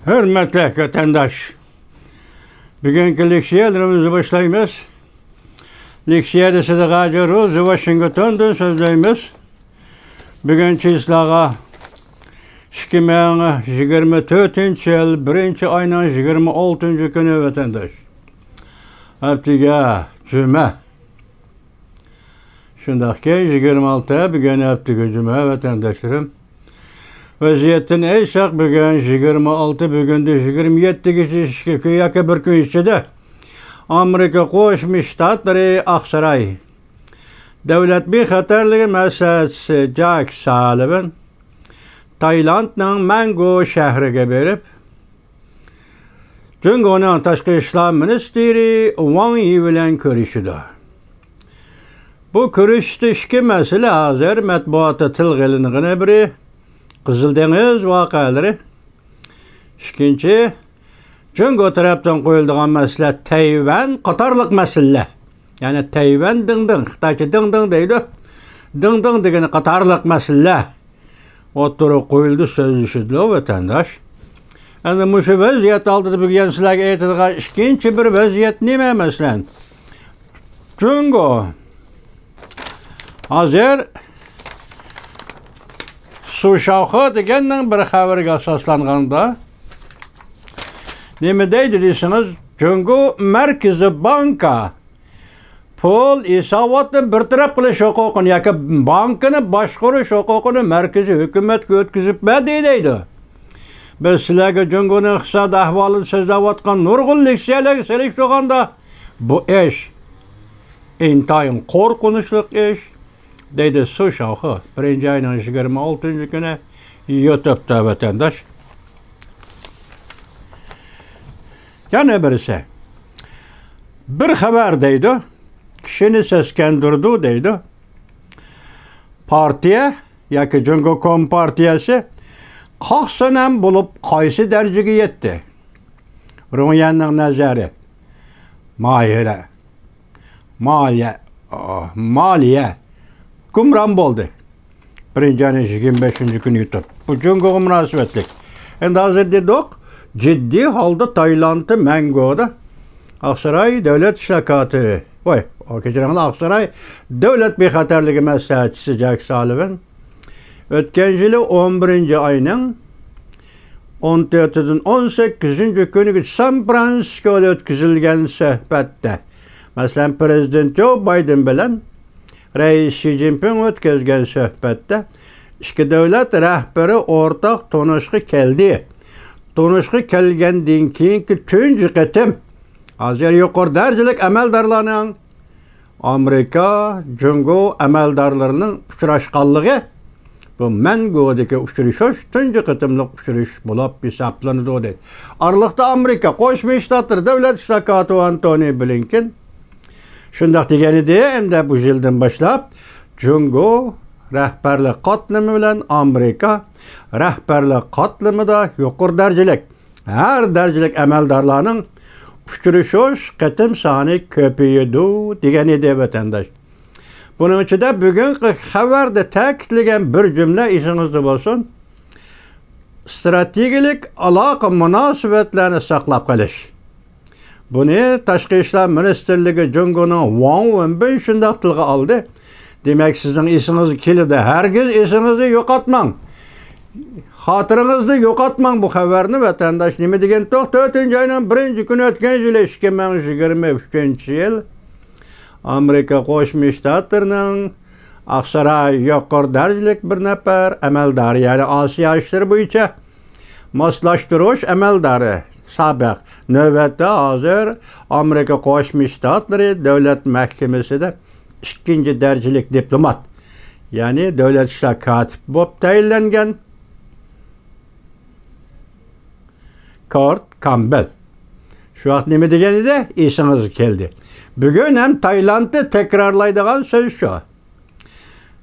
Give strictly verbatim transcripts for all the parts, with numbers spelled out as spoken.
ھۆرمەتلىك ۋەتەنداش، بۈگۈنكى لېكسىيەلىرىمىزنى باشلايمىز. لېكسىيەدە سىدىق ھاجى روزى ۋاشىنگتوندىن سۆزلەيمىز. بۈگۈن چىسلاغا ئىككى مىڭ يىگىرمە تۆتىنچى يىل بىرىنچى ئاينىڭ يىگىرمە ئالتىنچى كۈنى ۋەتەنداش. ھەپتىگە جۈمە. شۇنداقكەن، يىگىرمە ئالتە بۈگۈن ھەپتىگە جۈمە ۋەتەنداشلىرىم. ۋەزىيەتتىن ئېيتساق، بۈگۈن يىگىرمە ئالتە، بۈگۈندىن يىگىرمە يەتتىگىچە ئىككى كۈن ياكى بىر كۈن ئىچىدە ئامېرىكا قوشما شتاتلىرى ئاقساراي دۆلەت بىخەتەرلىكى مەسلىھەتچىسى جاك سالىۋان تايلاندنىڭ مەنگو شەھىرىگە بېرىپ، جۇڭگونىڭ تاشقى ئىشلار مىنىستىرى ۋاڭ يى بىلەن كۆرۈشىدۇ. بۇ كۆرۈشۈشتە ئىككى مەسىلە ھازىر مەتبۇئاتتا تىلغا ئېلىنغىنى، بىرى قىزىل دېڭىز ۋەقەلىرى، ئىككىنچى، جۇڭگو تەرەپتىن قويۇلىدىغان مەسىلە تەيۋەن قاتارلىق مەسىلىلەر. يەنى تەيۋەن دىڭدىڭ، خىتايچە دىڭدىڭ دەيدۇ. دىڭدىڭ دېگىنى قاتارلىق مەسىلىلەر ئوتتۇرىغا قويۇلدى، سۆزلىشىدۇ ۋەتەنداش. ئەمدى مۇشۇ ۋەزىيەت ئالدىدا بۈگۈن سىلەرگە ئېيتىدىغان ئىككىنچى بىر ۋەزىيەت نېمە، مەسىلەن؟ جۇڭگو ھازىر سۇ شاۋخې دېگەننىڭ بىر خەۋىرىگە ئاساسلانغاندا نېمە دەيدۇ دېسىڭىز، جۇڭگو مەركىزىي بانكا پۇل ھېساباتنى بىر تەرەپ قىلىش ھوقۇقىنى ياكى بانكىنى باشقۇرۇش ھوقۇقىنى مەركىزىي ھۆكۈمەتكە ئۆتكۈزۈپ بەردى دەيدۇ. بىز سىلەرگە جۇڭگونىڭ ئىقتىساد ئەھۋالىنى سۆزلەۋاتقان نۇرغۇن لېكسىيەلەرگە سېلىشتۇرغاندا، بۇ ئىش ئىنتايىن قورقۇنچلۇق ئىش، دەيدۇ سۇ شاۋخې بىرىنچى ئاينىڭ يىگىرمە ئالتىنچى كۈنى يۇتۇبتا ۋەتەنداش. يەنە بىرسى، بىر خەۋەر دەيدۇ، كىشىنى سەسكەندۈرىدۇ دەيدۇ. پارتىيە ياكى جۇڭگو كومپارتىيەسى قاق سەنەم بولۇپ قايسى دەرىجىگە يەتتى؟ رۇڭيەننىڭ نەزەرى، ماھىرە، مالىيە، ئاھ، مالىيە گۇمران بولدى. بىرىنچى ئاينىڭ يىگىرمە بەشىنچى كۈنى يۇتۇپ، بۇ جۇڭگوغا مۇناسىۋەتلىك. ئەمدى ھازىر دېدۇق، جىددىي ھالدا تايلاندتا مەنگودا ئاقساراي دۆلەت ئىشلار كاتىپى، ۋاي، كەچۈرۈڭلار، ئاقساراي دۆلەت بىخەتەرلىكى مەسلىھەتچىسى جاك سالىۋان ئۆتكەن يىلى ئون بىرىنچى ئاينىڭ ئون تۆتىدىن ئون سەككىزىنچى كۈنىگىچە سان فرانسىسكودا ئۆتكۈزۈلگەن سۆھبەتتە، مەسىلەن، پىرېزىدېنت جو بايدېن بىلەن رەئىس شى جىنپىڭ ئۆتكۈزگەن سۆھبەتتە ئىككى دۆلەت رەھبىرى ئورتاق تونۇشقا كەلدى. تونۇشقا كەلگەندىن كېيىنكى تۇنجى قېتىم ھازىر يۇقىرى دەرىجىلىك ئەمەلدارلارنىڭ ئامېرىكا، جۇڭگو ئەمەلدارلىرىنىڭ ئۇچراشقانلىقى، بۇ مەنگودىكى ئۇچرىشىش تۇنجى قېتىملىق ئۇچرىشىش بولۇپ ھېسابلىنىدۇ، دېدى. ئارىلىقتا ئامېرىكا قوشما شتاتلىرى دۆلەت ئىشلار كاتىپى ئانتونى بلىنكېن شۇنداق دېگەنىدى، ئەمدى بۇ يىلدىن باشلاپ جۇڭگو رەھبەرلىك قاتلىمى بىلەن ئامېرىكا رەھبەرلىك قاتلىمىدا يۇقىرى دەرىجىلىك، ھەر دەرىجىلىك ئەمەلدارلارنىڭ ئۇچرىشىش قېتىم سانى كۆپىيىدۇ، دېگەنىدى ۋەتەنداش. بۇنىڭ ئىچىدە بۈگۈنكى خەۋەردە تەكىتلىگەن بىر جۈملە ئېسىڭىزدە بولسۇن، ئىستراتېگىيەلىك ئالاقە مۇناسىۋەتلەرنى ساقلاپ قېلىش. بۇنى تاشقى ئىشلار مىنىستىرلىكى جۇڭگونىڭ ۋاڭ ۋېنبىن شۇنداق تىلغا ئالدى. دېمەك، سىزنىڭ ئېسىڭىزگە كېلىدۇ. ھەرگىز ئېسىڭىزنى يوقاتماڭ. خاتىرىڭىزدە يوقاتماڭ بۇ خەۋەرنى، ۋەتەنداش. نېمە دېگەن توق، تۆتىنچى ئاينىڭ بىرىنچى كۈنى ئۆتكەن يىلى، ئىككى مىڭ يىگىرمە ئۈچىنچى يىل، ئامېرىكا قوشما شتاتلىرىنىڭ ئاقساراي يۇقىرى دەرىجىلىك بىر نەپەر ئەمەلدارى، يەنى ئاسىيا ئىشلىرى بويىچە ماسلاشتۇرۇش ئەمەلدارى، سابىق، نۆۋەتتە ھازىر ئامېرىكا قوشما شتاتلىرى دۆلەت مەھكىمىسىدە ئىككىنچى دەرىجىلىك دىپلومات، يەنى دۆلەت ئىشلار كاتىپى بولۇپ تەيىنلەنگەن كورت كامبېل. شۇ ۋاقىت نېمە دېگەن ئىدى؟ ئېسىڭىزگە كەلدى. بۈگۈن ھەم تايلاندتا تەكرارلايدىغان سۆز شۇ.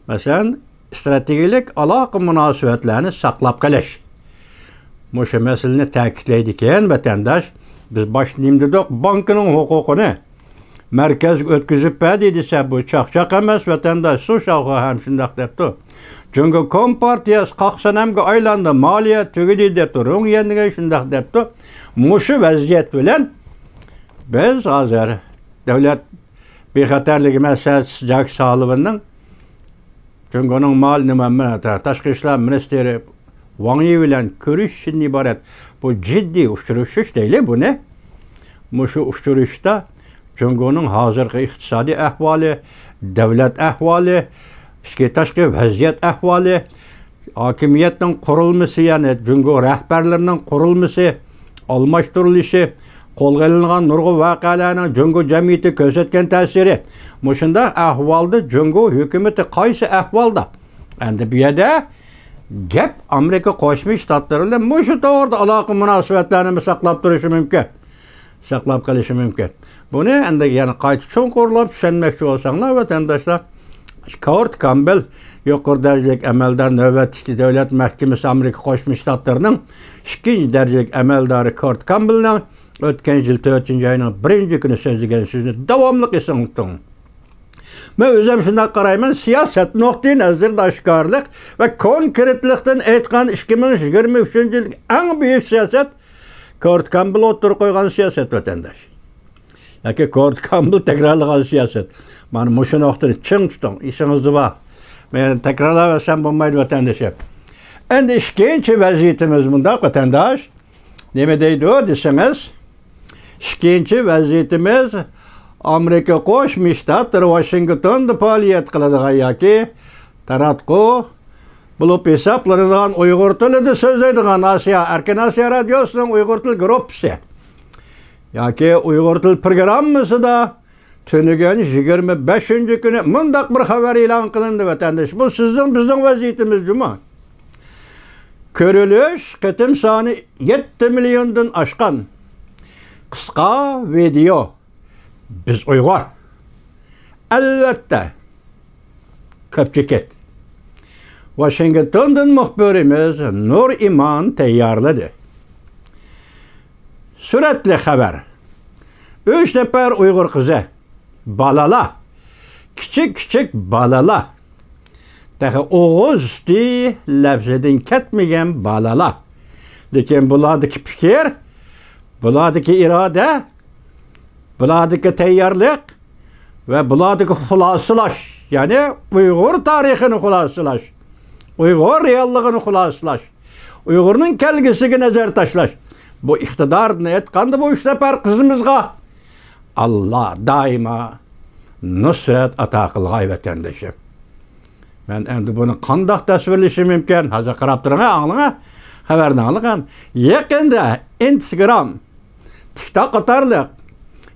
مەسىلەن، ئىستراتېگىيەلىك ئالاقە مۇناسىۋەتلەرنى ساقلاپ قېلىش. مۇشۇ مەسىلىنى تەكىتلەيدىكەن، ۋەتەنداش. بىز باشتا نېمە دېدۇق؟ بانكىنىڭ ھوقۇقىنى مەركەزگە ئۆتكۈزۈپ بەردى دېسە، بۇ چاقچاق ئەمەس، ۋەتەنداش. سۇ شاۋخۇا ھەم شۇنداق دەپتۇ. جۇڭگو كومپارتىيەسى قاق سەنەمگە ئايلاندى، مالىيە تۈگىدى دەپتۇ. رۇڭ يەنگەي شۇنداق دەپتۇ. مۇشۇ ۋەزىيەت بىلەن بىز ھازىر دۆلەت بىخەتەرلىكى مەسلىھەتچىسى جاك سالىۋاننىڭ، جۇڭگونىڭ مال-، نېمە، تاشقى ئىشلار مىنىستىرى ۋاڭ يى بىلەن كۆرۈشۈشىدىن ئىبارەت بۇ جىددىي ئۇچرىشىش دەيلى بۇنى. مۇشۇ ئۇچرىشىشتا جۇڭگونىڭ ھازىرقى ئىقتىسادىي ئەھۋالى، دۆلەت ئەھۋالى، ئىچكى تاشقى ۋەزىيەت ئەھۋالى، ھاكىمىيەتنىڭ قۇرۇلمىسى، يەنى جۇڭگو رەھبەرلىرىنىڭ قۇرۇلمىسى، ئالماشتۇرۇلۇشى، قولغا ئېلىنغان نۇرغۇن ۋەقەلەرنىڭ جۇڭگو جەمئىيىتىگە كۆرسەتكەن تەسىرى. مۇشۇنداق ئەھۋالدا جۇڭگو ھۆكۈمىتى قايسى ئەھۋالدا؟ ئەمدى بۇ يەردە گەپ ئامېرىكا قوشما شتاتلىرى بىلەن مۇشۇ توغرىدا ئالاقە مۇناسىۋەتلەرنى ساقلاپ تۇرۇشى مۇمكىن. ساقلاپ قېلىشى مۇمكىن. بۇنى ئەمدى يەنە قايتا چوڭقۇرلاپ چۈشەنمەكچى بولساڭلار، ۋەتەنداشلار، كورت كامبېل يۇقىرى دەرىجىلىك ئەمەلدار، نۆۋەتتىكى دۆلەت مەھكىمىسى، ئامېرىكا قوشما شتاتلىرىنىڭ ئىككىنچى دەرىجىلىك ئەمەلدارى كورت كامبېلنىڭ ئۆتكەن يىل تۆتىنچى ئاينىڭ بىرىنچى كۈنى سۆزلىگەن سۆزىنى داۋاملىق ئېسىڭدە تۇتۇڭ. مەن ئۆزۈم شۇنداق قارايمەن، سىياسەت نۇقتىئى نەزىرىدە ئاشكارىلىق ۋە كونكرېتلىقتىن ئېيتقان، ئىككى مىڭ يىگىرمە ئۈچىنچى يىلدىكى ئەڭ بۈيۈك سىياسەت كورت كامبېل ئوتتۇرىغا قويغان سىياسەت، ۋەتەنداش. ياكى كورت كامبېل تەكرارلىغان سىياسەت. مانا مۇشۇ نۇقتىنى چىڭ تۇتۇڭ، ئېسىڭىزدە بار. مەن تەكرارلاۋەرسەم بولمايدۇ، ۋەتەندىشىم. ئەمدى ئىككىنچى ۋەزىيىتىمىز مۇنداق، ۋەتەنداش. نېمە دەيدۇ دېسىڭىز، ئىككىنچى ۋەزىيىتىمىز ئامېرىكا قوشما شتاتلىرى ۋاشىنگتوندا پائالىيەت قىلىدىغان ياكى تاراتقۇ بولۇپ ھېسابلىنىدىغان، ئۇيغۇر تىلىدا سۆزلەيدىغان ئاسىيا، ئەركىن ئاسىيا رادىيوسىنىڭ ئۇيغۇر تىل گۇرۇپپىسى ياكى ئۇيغۇر تىل پروگراممىسىدا تۈنۈگۈن يىگىرمە بەشىنچى كۈنى مۇنداق بىر خەۋەر ئېلان قىلىندى، ۋەتەنداش. بۇ سىزنىڭ، بىزنىڭ ۋەزىيىتىمىز جۇمۇ. كۆرۈلۈش قېتىم سانى يەتتە مىليوندىن ئاشقان قىسقا ۋىدېئو. بىز ئۇيغۇر. ئەلۋەتتە. كۆپچىكىت. ۋاشىنگتوندىن مۇخبىرىمىز نۇر ئىمان تەييارلىدى. سۈرەتلىك خەۋەر. ئۈچ نەپەر ئۇيغۇر قىزى. بالىلار. كىچىك-كىچىك بالىلار. تېخى ئوغۇز سۈتى لەۋزىدىن كەتمىگەن بالىلار. لېكىن بۇلاردىكى پىكىر، بۇلاردىكى ئىرادە، بۇلاردىكى تەييارلىق ۋە بۇلاردىكى خۇلاسىلاش، يەنى ئۇيغۇر تارىخىنى خۇلاسىلاش، ئۇيغۇر رېئاللىقىنى خۇلاسىلاش، ئۇيغۇرنىڭ كەلگۈسىگە نەزەر تاشلاش. بۇ ئىقتىدارنى ئېيتقاندا، بۇ ئۈچ نەپەر قىزىمىزغا ئاللا دائىما نۇسرەت ئاتا قىلغاي، ۋەتەندىشىم. مەن ئەمدى بۇنى قانداق تەسۋىرلىشىم مۇمكىن؟ ھازىر قاراپ تۇرۇڭ، ئاڭلىڭ، خەۋەرنى ئاڭلىغان. يېقىندا ئىنستگرام، تىكتاك قاتارلىق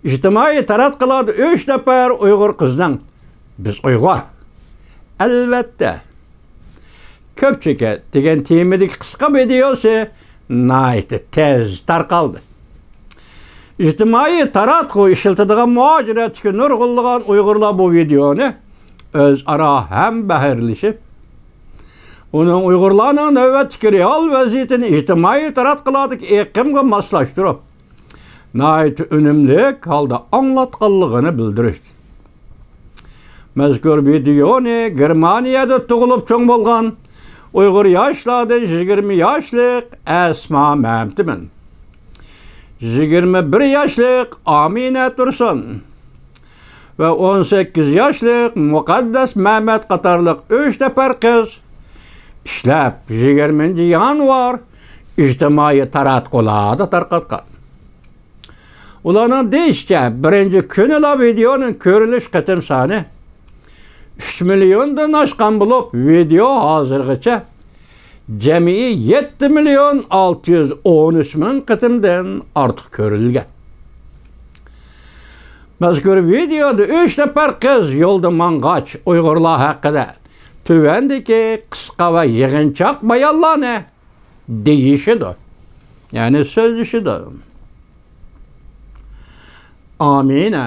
ئىجتىمائىي تاراتقۇلاردا ئۈچ نەپەر ئۇيغۇر قىزنىڭ «بىز ئۇيغۇر، ئەلۋەتتە، كۆپچىكىت» دېگەن تېمىدىكى قىسقا ۋىدېئوسى ناھايىتى تېز تارقالدى. ئىجتىمائىي تاراتقۇ ئىشلىتىدىغان مۇھاجىرەتتىكى نۇرغۇنلىغان ئۇيغۇرلار بۇ ۋىدېئونى ئۆزئارا ھەمبەھىرلىشىپ، ئۇنىڭ ئۇيغۇرلارنىڭ نۆۋەتتىكى رېئال ۋەزىيىتىنى ئىجتىمائىي تاراتقۇلاردىكى ئېقىمغا ماسلاشتۇرۇپ، ناھايىتى ئۈنۈملۈك ھالدا ئاڭلاتقانلىقىنى بىلدۈرۈشتى. مەزكۇر ۋىدېئونى گېرمانىيەدە تۇغۇلۇپ چوڭ بولغان ئۇيغۇر ياشلاردىن يىگىرمە ياشلىق ئەسما مەمتىمىن، يىگىرمە بىر ياشلىق ئامىنە تۇرسۇن ۋە ئون سەككىز ياشلىق مۇقەددەس مەمەت قاتارلىق ئۈچ نەپەر قىز ئىشلەپ، يىگىرمىنچى يانۋار ئىجتىمائىي تاراتقۇلاردا تارقاتقان. ئۇلارنىڭ دېيىشىچە، بىرىنچى كۈنىلا ۋىدېئونىڭ كۆرۈلۈش قېتىم سانى ئۈچ مىليوندىن ئاشقان بولۇپ، ۋىدېئو ھازىرغىچە جەمئىي يەتتە مىليون ئالتە يۈز ئون ئۈچ مىڭ قېتىمدىن ئارتۇق كۆرۈلگەن. مەزكۇر ۋىدېئودا ئۈچ نەپەر قىز يولدا ماڭغاچ ئۇيغۇرلار ھەققىدە تۆۋەندىكى قىسقا ۋە يىغىنچاق بايانلارنى دېيىشىدۇ. يەنى سۆزلىشىدۇ. ئامىنە.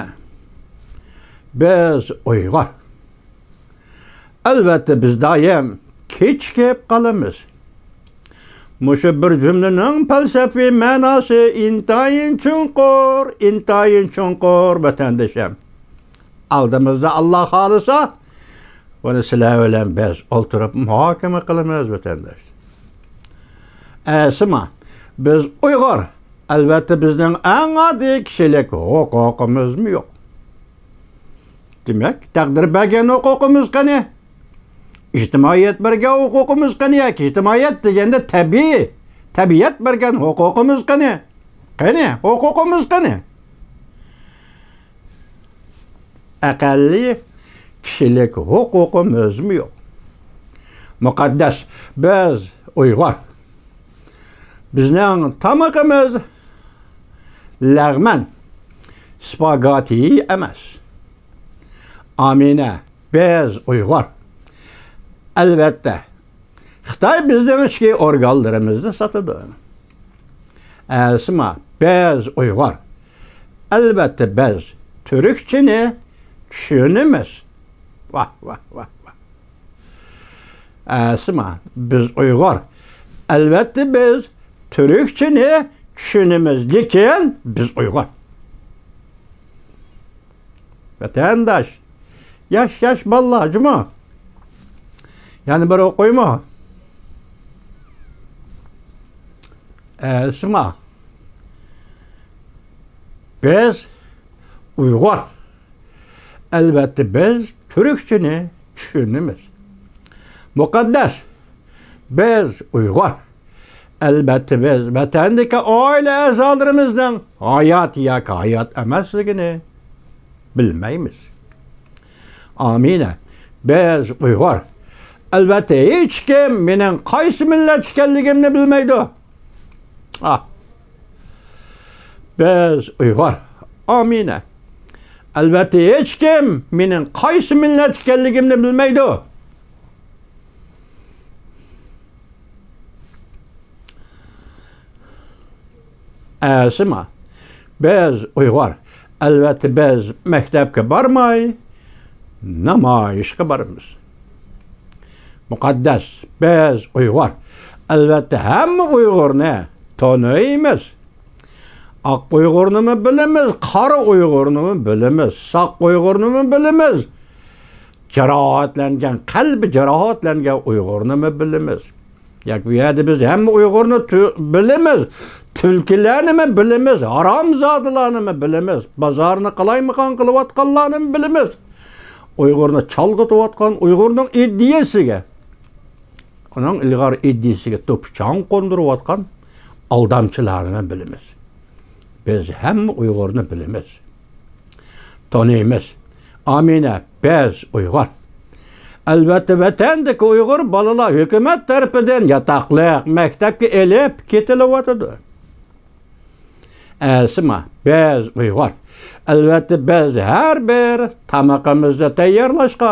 بىز ئۇيغۇر. ئەلۋەتتە، بىز دائىم كېچىكىپ قالىمىز. مۇشۇ بىر جۈملىنىڭ پەلسەپىۋى مەناسى ئىنتايىن چوڭقۇر، ئىنتايىن چوڭقۇر، ۋەتەندىشىم. ئالدىمىزدا، ئاللا خالىسا، بۇنى سىلەر بىلەن بىز ئولتۇرۇپ مۇھاكىمە قىلىمىز، ۋەتەنداش. ئەسما، بىز ئۇيغۇر. ئەلۋەتتە، بىزنىڭ ئەڭ ئاددىي كىشىلىك ھوقۇقىمىزمۇ يوق. دېمەك، تەقدىر بەرگەن ھوقۇقىمىز قېنى؟ ئىجتىمائىيەت بەرگەن ھوقۇقىمىز قېنى؟ ياكى ئىجتىمائىيەت دېگەندە تەبىئىي، تەبىئەت بەرگەن ھوقۇقىمىز قېنى؟ قېنى، ھوقۇقىمىز قېنى؟ ئەقەللىي كىشىلىك ھوقۇقىمىزمۇ يوق. مۇقەددەس، بىز ئۇيغۇر. بىزنىڭ تامىقىمىز لەغمەن، سپاگېتتى ئەمەس. ئامىنە، بىز ئۇيغۇر. ئەلۋەتتە، خىتاي بىزنىڭ ئىچكى ئورگانلىرىمىزنى ساتىدۇ. ئەسما، بىز ئۇيغۇر. ئەلۋەتتە، بىز تۈركچىنى چۈشىنىمىز. ۋاھ، ۋاھ، ۋاھ، ۋاھ. ئەسما، بىز ئۇيغۇر. ئەلۋەتتە، بىز تۈركچىنى چۈشىنىمىز، لېكىن بىز ئۇيغۇر. ۋەتەنداش، ياش، ياش بالىلار جۇمۇ. يەنە بىر ئوقۇيمۇ؟ ئەسما، بىز ئۇيغۇر. ئەلۋەتتە، بىز تۈركچىنى چۈشىنىمىز. مۇقەددەس، بىز ئۇيغۇر. ئەلۋەتتە، بىز ۋەتەندىكى ئائىلە ئەزالىرىمىزنىڭ ھايات ياكى ھايات ئەمەسلىكىنى بىلمەيمىز. ئامىنە، بىز ئۇيغۇر. ئەلۋەتتە، ھېچكىم مېنىڭ قايسى مىللەت ئىكەنلىكىمنى بىلمەيدۇ. ئاھ. بىز ئۇيغۇر. ئامىنە. ئەلۋەتتە، ھېچكىم مېنىڭ قايسى مىللەت ئىكەنلىكىمنى بىلمەيدۇ. ئەسما، بىز ئۇيغۇر. ئەلۋەتتە، بىز مەكتەپكە بارماي، نامايىشقا بارىمىز. مۇقەددەس، بىز ئۇيغۇر. ئەلۋەتتە، ھەممە ئۇيغۇرنى تونۇيمىز. ئاق ئۇيغۇرنىمۇ بىلىمىز، قارا ئۇيغۇرنىمۇ بىلىمىز، ساق ئۇيغۇرنىمۇ بىلىمىز. جاراھەتلەنگەن، قەلبى جاراھەتلەنگەن ئۇيغۇرنىمۇ بىلىمىز. ياكى بۇ يەردە بىز ھەممە ئۇيغۇرنى تۈ-، بىلىمىز، تۈلكىلەرنىمۇ بىلىمىز، ھارامزادىلارنىمۇ بىلىمىز، بازارنى قالايمىقان قىلىۋاتقانلارنىمۇ بىلىمىز. ئۇيغۇرنى چالغىتىۋاتقان، ئۇيغۇرنىڭ ئىدىيەسىگە، ئۇنىڭ ئىلغار ئىدىيەسىگە توپا-چاڭ قوندۇرۇۋاتقان ئالدامچىلارنىمۇ بىلىمىز. بىز ھەممە ئۇيغۇرنى بىلىمىز، تونۇيمىز. ئامىنە، بىز ئۇيغۇر. ئەلۋەتتە، ۋەتەندىكى ئۇيغۇر بالىلار ھۆكۈمەت تەرىپىدىن ياتاقلىق مەكتەپكە ئېلىپ كېتىلىۋاتىدۇ. ئەسما، بىز ئۇيغۇر. ئەلۋەتتە، بىز ھەر بىر تامىقىمىزنى تەييارلاشقا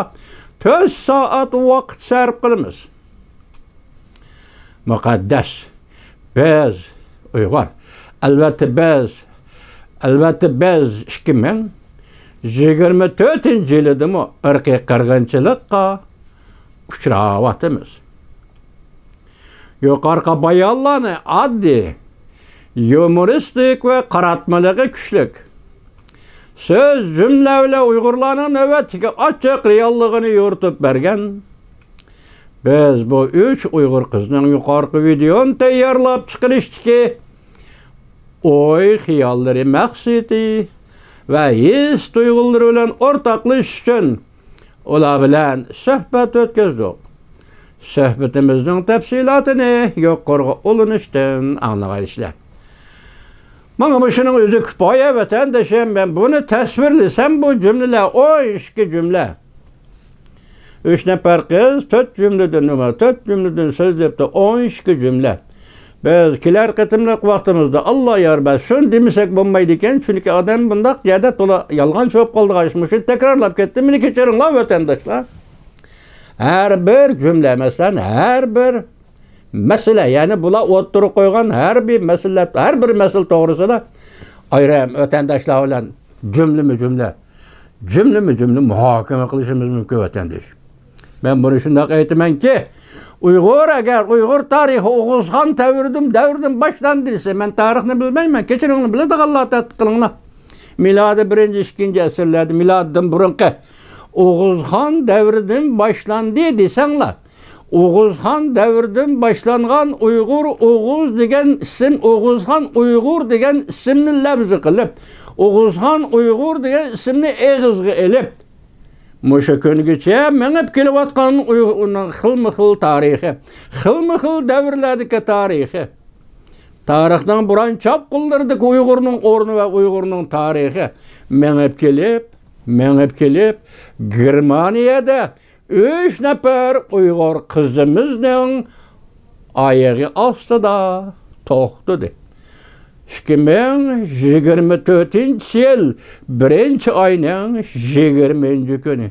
تۆت سائەت ۋاقىت سەرپ قىلىمىز. مۇقەددەس، بىز ئۇيغۇر. ئەلۋەتتە، بىز، ئەلۋەتتە، بىز ئىككى مىڭ يىگىرمە تۆتىنچى يىلىدىمۇ ئىرقىي قىرغىنچىلىققا ئۇچراۋاتىمىز. يۇقىرىقى بايانلارنى ئاددىي، يۇمۇرىستىك ۋە قاراتمىلىقى كۈچلۈك سۆز، جۈملە بىلەن ئۇيغۇرلارنىڭ نۆۋەتتىكى ئاچچىق رېئاللىقىنى يورۇتۇپ بەرگەن. بىز بۇ ئۈچ ئۇيغۇر قىزنىڭ يۇقىرىقى ۋىدېئونى تەييارلاپ چىقىرىشتىكى ئوي، خىياللىرى، مەقسىتى ۋە ھېس تۇيغۇلىرى بىلەن ئورتاقلىشىش ئۈچۈن ئۇلار بىلەن سۆھبەت ئۆتكۈزدۇق. سۆھبىتىمىزنىڭ تەپسىلاتىنى يۇقىرىقى ئۇلىنىشتىن ئاڭلىغايسىلەر. ماڭا مۇشۇنىڭ ئۆزى كۇپايە، ۋەتەندىشىم. مەن بۇنى تەسۋىرلىسەم، بۇ جۈملىلەر ئون ئىككى جۈملە. ئۈچ نەپەر قىز تۆت جۈملىدىن، تۆت جۈملىدىن سۆزلەپتۇ، ئون ئىككى جۈملە. بىز كېلەر قېتىملىق ۋاقتىمىزدا، ئاللا يار بەرسۇن، دېمىسەك بولمايدىكەن، چۈنكى ئادەم بۇنداق يەردە تولا يالغانچى بولۇپ قالىدىغان ئىش. مۇشۇنى تەكرارلاپ كەتتىم، مېنى كېچىرىڭلار، ۋەتەنداشلار. ھەر بىر جۈملە، مەسىلەن، ھەر بىر مەسىلە، يەنى بۇلار ئوتتۇرىغا قويغان ھەر بىر مەسىلە، ھەر بىر مەسىلە توغرىسىدا ئايرىم ۋەتەنداشلار بىلەن جۈملىمۇ جۈملە، جۈملىمۇ جۈملە مۇھاكىمە قىلىشىمىز مۇمكىن، ۋەتەنداش. مەن بۇنى شۇنداق ئېيتىمەنكى، ئۇيغۇر، ئەگەر ئۇيغۇر تارىخى ئوغۇزخان تەۋرىدىن، دەۋرىدىن باشلاندى دېسە، مەن تارىخنى بىلمەيمەن، كەچۈرۈڭلار، بىلىدىغانلار تەتقىق قىلىڭلار. مىلادىي بىرىنچى، ئىككىنچى ئەسىرلەردە، مىلادتىن بۇرۇنقى ئوغۇزخان دەۋرىدىن باشلاندى دېسەڭلار، ئوغۇزخان دەۋرىدىن باشلانغان ئۇيغۇر، ئوغۇز دېگەن ئىسىم، ئوغۇزخان ئۇيغۇر دېگەن ئىسىمنى لەۋزى قىلىپ، ئوغۇزخان ئۇيغۇر دېگەن ئىسىمنى ئېغىزغا ئېلىپ، مۇشۇ كۈنگىچە مېڭىپ كېلىۋاتقان ئۇيغۇرنىڭ خىلمۇ خىل تارىخى، خىلمۇ خىل دەۋرلەردىكى تارىخى، تارىخنىڭ بۇران چاپقۇنلىرىدىكى ئۇيغۇرنىڭ ئورنى ۋە ئۇيغۇرنىڭ تارىخى مېڭىپ كېلىپ، مېڭىپ كېلىپ، گېرمانىيەدە ئۈچ نەپەر ئۇيغۇر قىزىمىزنىڭ ئايىغى ئاستىدا توختىدى. ئىككى مىڭ يىگىرمە تۆتىنچى يىل بىرىنچى ئاينىڭ يىگىرمىنچى كۈنى.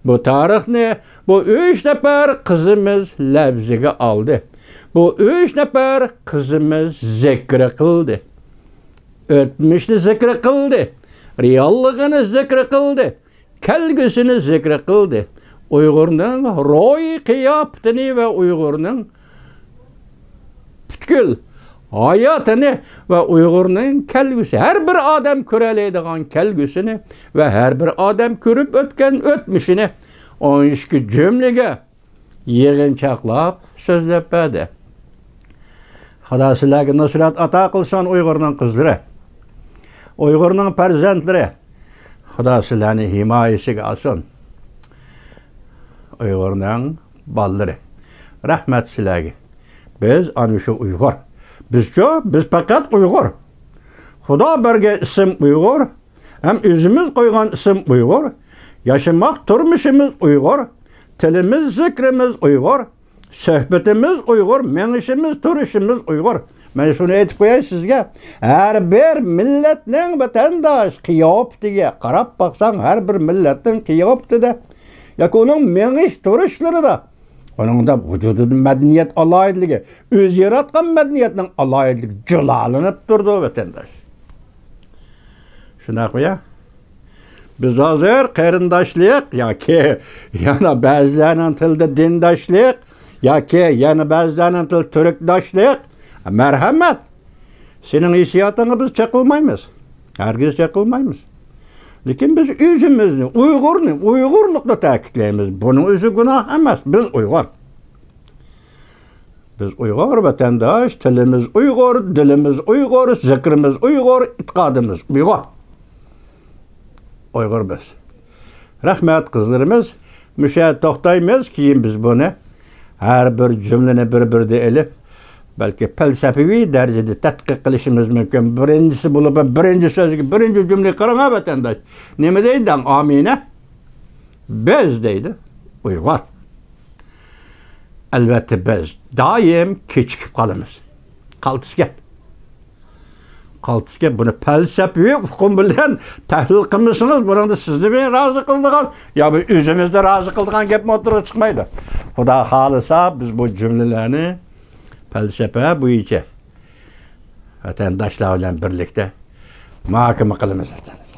بۇ تارىخنى بۇ ئۈچ نەپەر قىزىمىز لەۋزىگە ئالدى. بۇ ئۈچ نەپەر قىزىمىز زىكرى قىلدى. ئۆتمۈشنى زىكرى قىلدى. رېئاللىقىنى زىكرى قىلدى. كەلگۈسىنى زىكرى قىلدى. ئۇيغۇرنىڭ روھىي قىياپىتىنى ۋە ئۇيغۇرنىڭ پۈتكۈل ھاياتىنى ۋە ئۇيغۇرنىڭ كەلگۈسى، ھەر بىر ئادەم كۆرەلەيدىغان كەلگۈسىنى ۋە ھەر بىر ئادەم كۆرۈپ ئۆتكەن ئۆتمۈشىنى ئون ئىككى جۈملىگە يىغىنچاقلاپ سۆزلەپ بەردى. خۇدا سىلەرگە نۇسرەت ئاتا قىلسۇن، ئۇيغۇرنىڭ قىزلىرى، ئۇيغۇرنىڭ پەرزەنتلىرى. خۇدا سىلەرنى ھىمايىسىگە ئالسۇن، ئۇيغۇرنىڭ بالىلىرى. رەھمەت سىلەرگە. بىز ئانا شۇ ئۇيغۇر. بىزچۇ؟ بىز پەقەت ئۇيغۇر. خۇدا بەرگەن ئىسىم ئۇيغۇر. ھەم ئۆزىمىز قويغان ئىسىم ئۇيغۇر. ياشىماق تۇرمۇشىمىز ئۇيغۇر. تىلىمىز، زىكرىمىز ئۇيغۇر. سۆھبىتىمىز ئۇيغۇر، مېڭىشىمىز، تۇرۇشىمىز ئۇيغۇر. مەن شۇنى ئېيتىپ قوياي سىزگە، ھەر بىر مىللەتنىڭ ۋەتەنداش قىياپىتىگە قاراپ باقساڭ، ھەر بىر مىللەتنىڭ قىياپىتىدە ياكى ئۇنىڭ مېڭىش تۇرۇشلىرىدا، ئۇنىڭدا ۋۇجۇدىدا مەدەنىيەت ئالاھىدىلىكى، ئۆزى ياراتقان مەدەنىيەتنىڭ ئالاھىدىلىكى جۇلالىنىپ تۇرىدۇ، ۋەتەنداش. شۇنداقمۇ يا؟ بىز ھازىر قېرىنداشلىق ياكى يەنە بەزىلەرنىڭ تىلىدا دىنداشلىق ياكى يەنە بەزىلەرنىڭ تىلىدا تۈركداشلىق، مەرھەمەت، سېنىڭ ھېسسىياتىڭغا بىز چېقىلمايمىز. ھەرگىز چېقىلمايمىز. لېكىن بىز ئۆزىمىزنى، ئۇيغۇرنى، ئۇيغۇرلۇقنى تەكىتلەيمىز. بۇنىڭ ئۆزى گۇناھ ئەمەس. بىز ئۇيغۇر. بىز ئۇيغۇر ۋەتەنداش، تىلىمىز ئۇيغۇر، دىلىمىز ئۇيغۇر، زىكرىمىز ئۇيغۇر، ئېتىقادىمىز ئۇيغۇر. ئۇيغۇر بىز. رەھمەت، قىزلىرىمىز. مۇشۇ يەردە توختايمىز، كېيىن بىز بۇنى ھەر بىر جۈملىنى بىر-بىردە ئېلىپ، بەلكى پەلسەپىۋى دەرىجىدە تەتقىق قىلىشىمىز مۇمكىن. بىرىنچىسى بولۇپ، بىرىنچى سۆزگە، بىرىنچى جۈملىگە قاراڭ، ۋەتەنداش. نېمە دەيدۇ دەڭ ئامىنە؟ بىز دەيدۇ، ئۇيغۇر. ئەلۋەتتە، بىز دائىم كېچىكىپ قالىمىز. قالتىس گەپ. قالتىس گەپ. بۇنى پەلسەپىۋى ئۇقۇم بىلەن تەھلىل قىلمىسىڭىز، بۇنىڭدا سىزنى بىر رازى قىلىدىغان يا بىر ئۆزىمىزنى رازى قىلىدىغان گەپمۇ ئوتتۇرىغا چىقمايدۇ. خۇدا خالىسا، بىز بۇ جۈملىلەرنى پەلسەپە بويىچە ۋەتەنداشلار بىلەن بىرلىكتە مۇھاكىمە قىلىمىز، ۋەتەنداش.